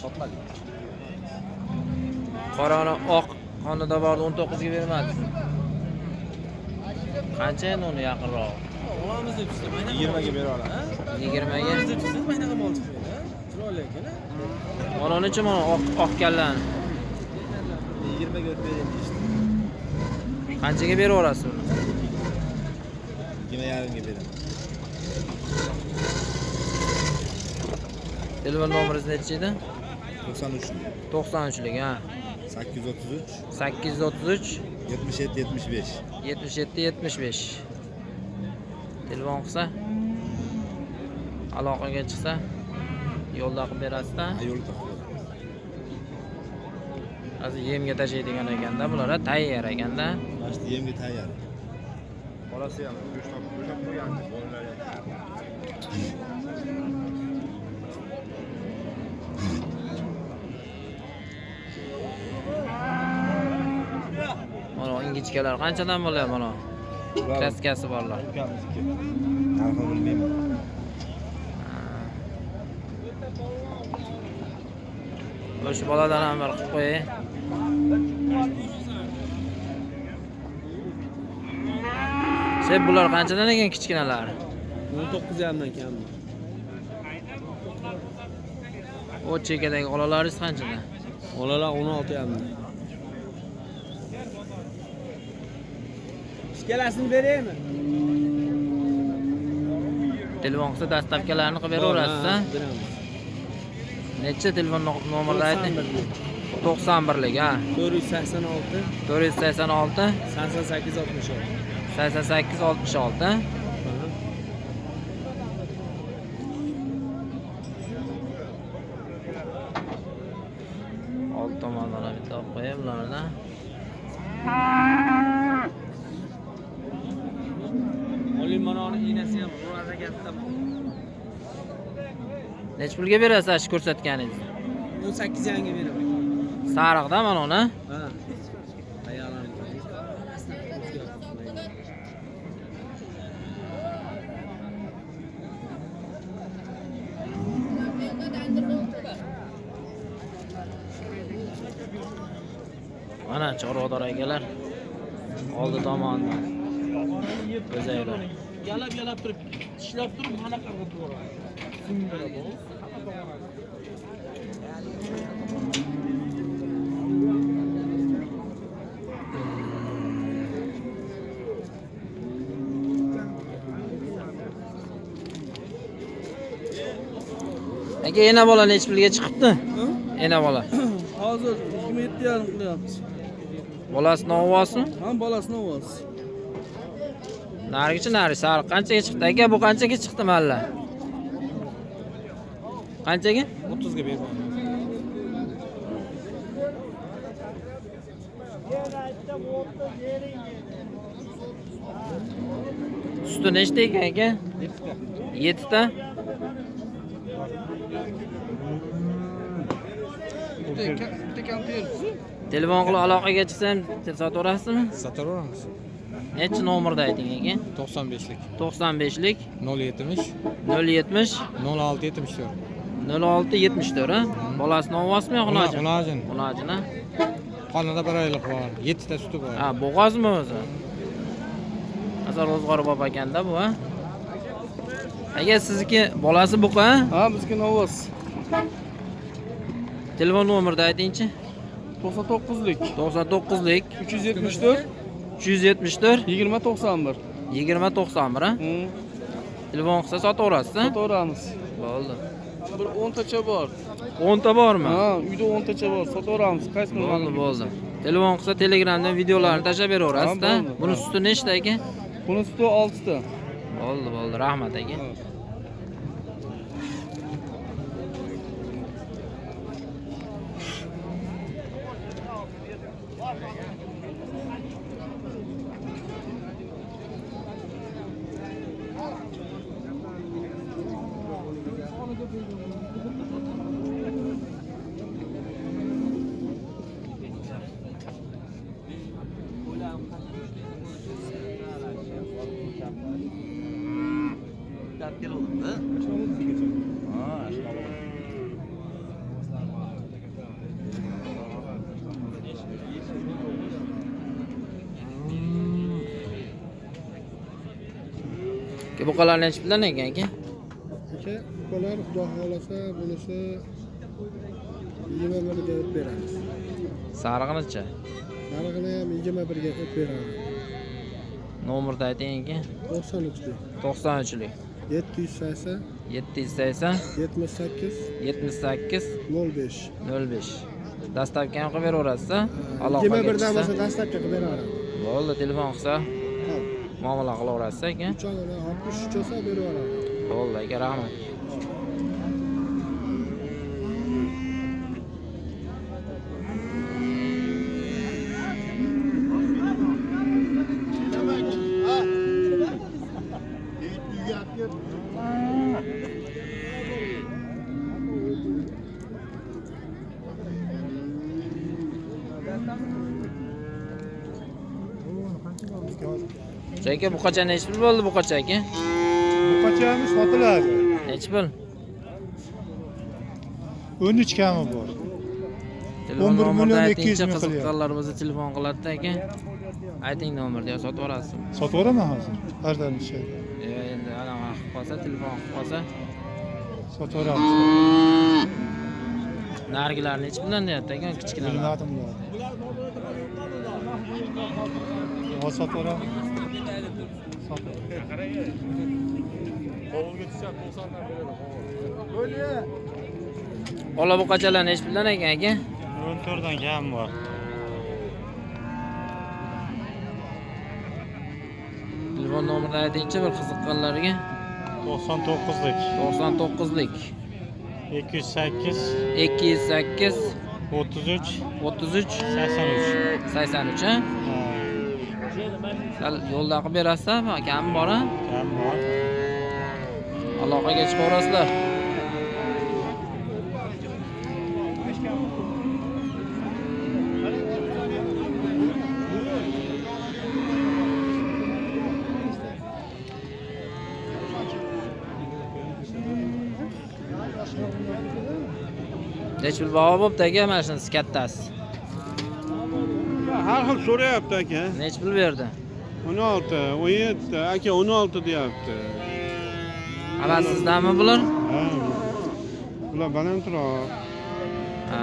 Sotmadik. Qorani oq xonada bordi, 19 ga bermadingiz. Qancha endi uni yaqinrog'i? Olamiz deb chiqdi. 20 ga bera olamiz. 20 ga. Deb chiqdi, maynaqa mol chiqmaydi, ha? Chiroyli ekan, ha? Mana unichi mana oq kallani. 20 ga o'tib bering deyishdi. Qanchaga beraverasiz uni? 20,5 ga beraman. Telefon nomeringiz nechi edi? 93. 93lik, ha. 833 833 77 75. 77 75. Telefon qilsa, aloqaga chiqsa, yo'lda qilib berasiz-da. Ha, yo'lda qilib beramiz. Hozir yemga tashlaydigan ekanda bular, ha, tayyor ekanda. Mana shu yemga tayyor. Bolasi ham go'sht topib, go'sht qo'ygan bolalar ham. Mana ingichkalar qanchadan bo'lyapti mana? Kraskasi borlar. Ukamizniki. Narxini bilmayman. O'sha boladan ham bir qilib qo'yay. Sen bular qanchadan ekan kichkinalar? 19,5 dan kam. O chekadagi olalaringiz qanchadan? Olalar 16,5 dan. Ikkalasini beraymi? Telefon qilsa dastavkalarni qilib beraverasiz, ha? Beramiz. Necha telefon nomerni ayting? 91lik, ha. 486 486 88 66. 88 66. Olti tomondan ham bitta olib qo'yay bulardan. Oling mana uni iynasi ham ro'za katta. Necha pulga berasiz shu ko'rsatganingizni? 18,5 ga beraman. Sariqda mana uni. Ha. Ayollarni. Mana chorvador akalar oldi tomondan. O'zaylar. Yalab-yalab turib, tishlab turib mana qilib yuboradi. Aka, ena bola necha pulga chiqibdi? Ena bola. Hozir 27,5 qilyapmiz. Bolasini ovozimi? Ha, bolasini ovozi. Narigichi nari sariq qanchaga chiqdi? Aka, bu qanchaga chiqdi malla? Qanchaga? 30 ga berdim. Suti nechta ekan aka? 7 ta. Bitta kam terisi. Telefon qilib aloqaga chiqsam sotaverasizmi? Sotaveramiz. Necha nomerda ayting aka? 95lik. 95lik 070 070 06 74. 06 74, ha? Bolasini ovozmi yo xunojin? Xunojin. Xunojin, ha? Qonida bir oylik bor, 7 ta suti bor. Ha, bo'g'ozmi o'zi? Asal ro'zg'or bop ekanda bu, ha? Aka, sizniki bolasi buqa, ha? Ha, bizniki ovoz. Telefon nomerni aytingchi. 99lik 99lik 374 374 20 91. 20 91, ha? Telefon qilsa sotaverasiz, ha? Sotaveramiz. Bo'ldi. Bir 10 tacha bor. 10 ta bormi? Ha, uyda 10 tacha bor. Sotaveramiz. Qaysi biri? Bo'ldi, bo'ldi. Telefon qilsa Telegramdan videolarni tashlab beraverasiz-da. Buni suti nechta aka? Buni suti 6 ta. Bo'ldi, bo'ldi. Rahmat aka. Buqalar nechi puldan ekan aka? Aka, buqalar xudo xohlasa bunisi 21 ga beramiz. Sarig'inichi? Sarig'ini ham 21 ga beramiz. Nomerni ayting aka. 93lik. 93lik. 780 780 78 78 05 05. Dastavka ham qilib beraverasiz, aloqaga 21 dan chiqsa. bo'lsa dastavka qilib beraveramiz. Bo'ldi, telefon qilsa Hop. muomala qilaverasiz aka. 63 olsa beraveramiz. Bo'ldi aka, rahmat. Aka, buqacha nechi pul bo'ldi buqacha aka? Buqachamiz sotiladi. Nechi pul? 13 kami bor. Telefon 11 nomerini million aytingchi, 200 ming qilyapti. qiziqqanlar bo'lsa telefon qiladi aka. Ayting nomerni, yo sotib yuborasizmi? Sotib yuboraman hozir. Arzon tushadi. Yo, endi anaqa qilib qolsa, telefon qilib qolsa, Sotib yuboramiz. Nargilar nechi puldan deyapti aka, kichkinalar? Bilmadim ularni. Hozir sotib yuboraman. Sotib. Ola buqachalar nechi puldan ekan aka? 14 dan kam bor. Telefon nomerini aytingchi bir qiziqqanlarga. 99lik. 99lik. 208 208 33 33 83. 83 ha? Ha, Sal yo'lda qilib berasizmi? Kam bor ha? kam bor. Aloqaga chiqaverasizlar. Nechi pul baho bo'pti aka mana shunisi kattasi? Har xil so'rayapti aka. Nechi pul berdi? 16, 17, aka 16 deyapti. Havas sizdami bular? Ha. Bular balandroq. Ha.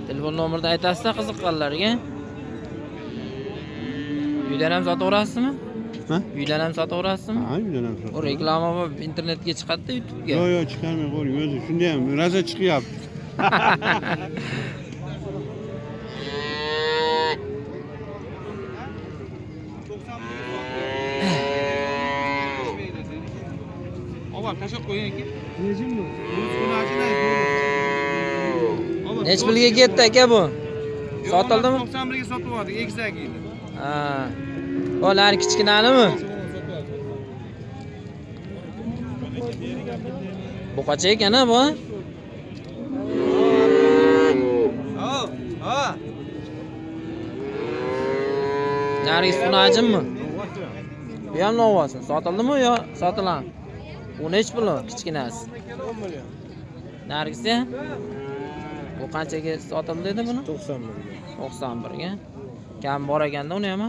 Telefon nomerini aytasizlar qiziqqanlarga. Uydan ham sotaverasizmi? Ha? Uydan ham sotaverasizmi? Ha, uydan ham U so'rayapti. reklama bo'lib internetga chiqadi-da YouTube'ga. Yo'q, yo'q, chiqarmay qo'ying o'zi. Shunda ham rosa chiqyapti. Nechi pulga ketdi aka bu? Sotildimi? 91 ga sotib oldik, egizak edi. Ha. Ular kichkinanimi? Buqacha ekan ha bu? Ha, ha. Narigi sunajimmi? Bu ham novvosin. Sotildimi yo sotilami? U nechi pul u kichkinasi? 10 million. Narigisi? Bu qanchaga sotildi dedi buni? 91 ga. 91 ga. Kam bor ekanda uni ham.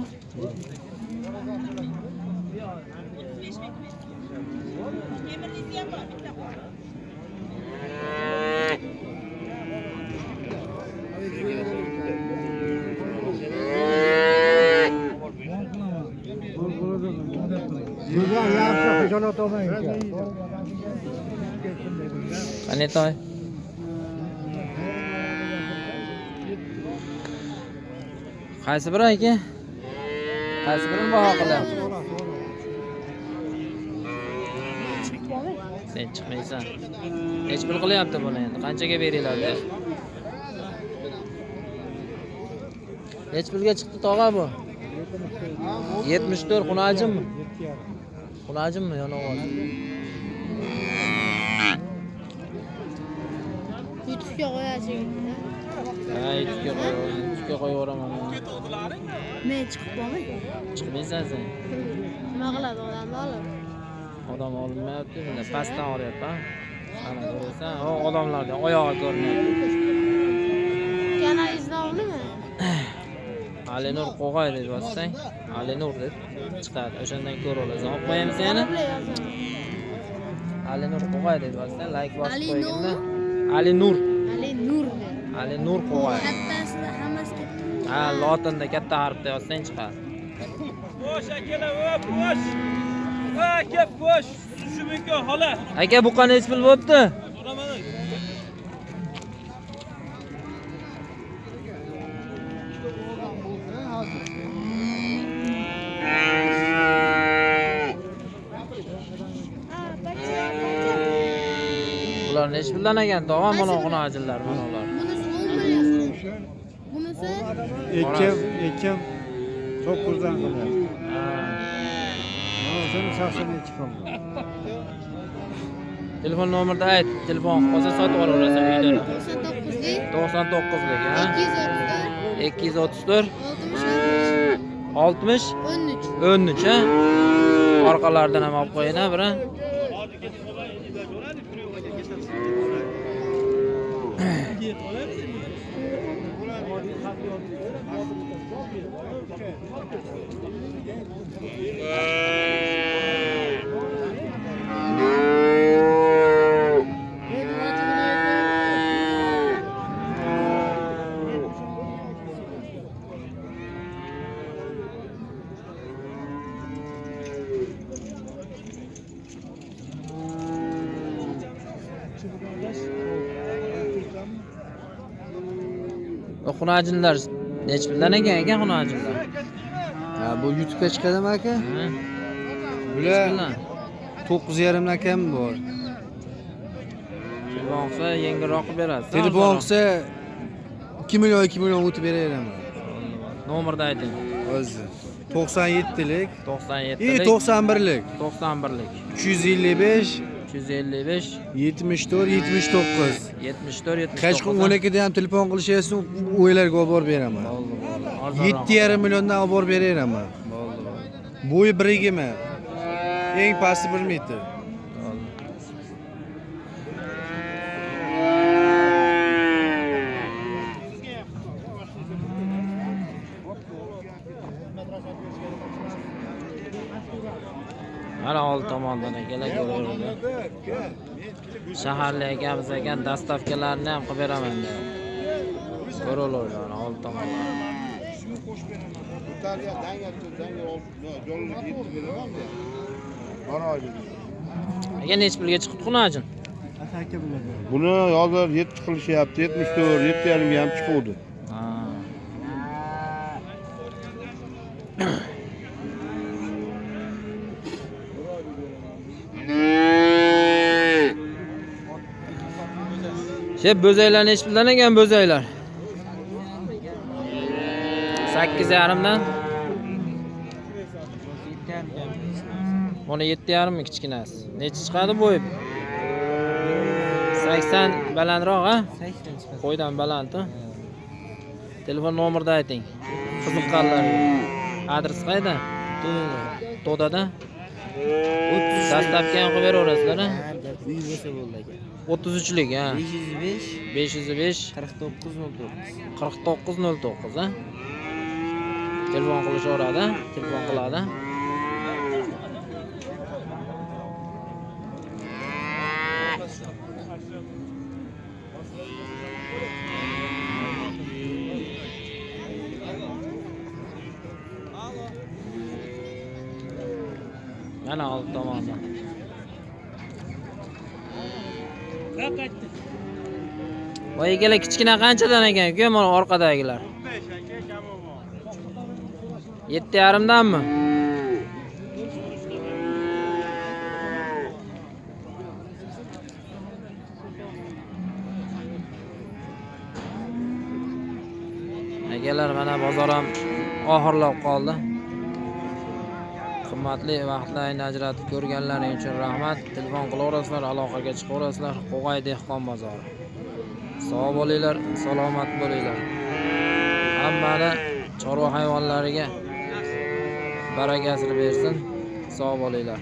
Qani toy? Qaysi biri aka? Qaysi birini baho qilyapsiz? Sen chiqmaysan. Nechi pul qilyapti buni endi? Qanchaga beringlar? Nechi pulga chiqdi tog'a bu? 74 xunajimmi? Xunajimmi yo novvoz? YouTube'ga qo'yasiz. Ha, YouTube'ga qo'yaveraman, YouTube'ga qo'yaveraman. Men chiqib bormay. Chiqmaysan sen. Nima qiladi odamni olib? Odam olinmayapti, bunda pastdan olyapti, ha. Ana ko'rasan, o odamlarning oyog'i ko'rinyapti. Kanalingiz nomi nima? Alinur Qo'g'ay deb yozsang, Alinur deb chiqadi. O'shandan ko'ra olasan. Olib qo'yamiz yana. Alinur Qo'g'ay deb yozsang, like bosib qo'yganda. Alinur. Alinur. Alinur Qo'g'ay. Kattasida hammasi katta. Ha, lotinda katta harfda yozsang chiqadi. Bo'sh akalar, bo'sh. Aka, bo'sh. Shu mumkin xola. Aka, bu qancha pul bo'pti? Bular nechi puldan ekan tog'am mana xunajinlar mana ular. Bunisi 10 million. Bunisi 2 9dan qilyapti. Ha. Mana 82 qildi. Telefon nomerini ayt. Telefon qolsa sotib olaverasan uydan. 99lik 99lik, ha? 234 234 60 60 13. 13, ha? Orqalaridan ham olib qo'yin, ha, biri. Xunajinlar nechi puldan ekan aka xunajinlar? Ha, bu YouTube'ga chiqadimi aka? Bular 9.5 dan kam bor. Telefon qilsa yengilroq qilib berasiz. Telefon qilsa 2 million 2 million o'tib beraveraman. Nomerni ayting. O'zi 97lik, 97lik, 91lik, 91lik, 355, 355, 74 79. 74 79. Qachon 12da ham telefon qilishaversin, o'ylarga olib borib beraman. 7.5 milliondan olib borib beraveraman. Bo'ldi, bo'ldi. Bo'yi 1.20. Eng pasti 1 metr. Mana old tomondan akalar ko'raveradi. Shaharli akamiz ekan, dastavkalarni ham qilib beraman deyapti. Ko'raveradi mana old tomondan. Aka nechi pulga chiqibdi xunajin? Buni hozir 7 qilishyapti, 74, 7.5 ga ham chiquvdi. Şey bo'zaylar nechi puldan ekan bo'zaylar? 8.5 dan. Buni 7.5 mi kichkinasi? Nechi chiqadi bo'yi? 80 balandroq, ha? 80 chiqadi. Qo'ydan baland, ha? Telefon nomerini ayting. Qiziqqanlarga. Adres qayda? To'dada. Dastavka ham qilib beraverasizlar, ha? Uy bo'lsa bo'ldi aka. 33lik, ha? 505 505 49 09. 49 09, ha? Telefon qilishaveradi, telefon qiladi. Mana old tomonda. Voy akalar, kichkina qanchadan ekan uka mana orqadagilar? 7.5 danmi? Akalar, mana bozor ham oxirlab qoldi. Qimmatli vaqtlaringni ajratib ko'rganlaring uchun rahmat. Telefon qilaverasizlar, aloqaga chiqaverasizlar. Qo'g'ay dehqon bozori. Sog' bo'linglar, salomat bo'linglar. Hammani chorva hayvonlariga barakasini bersin. Sog' bo'linglar.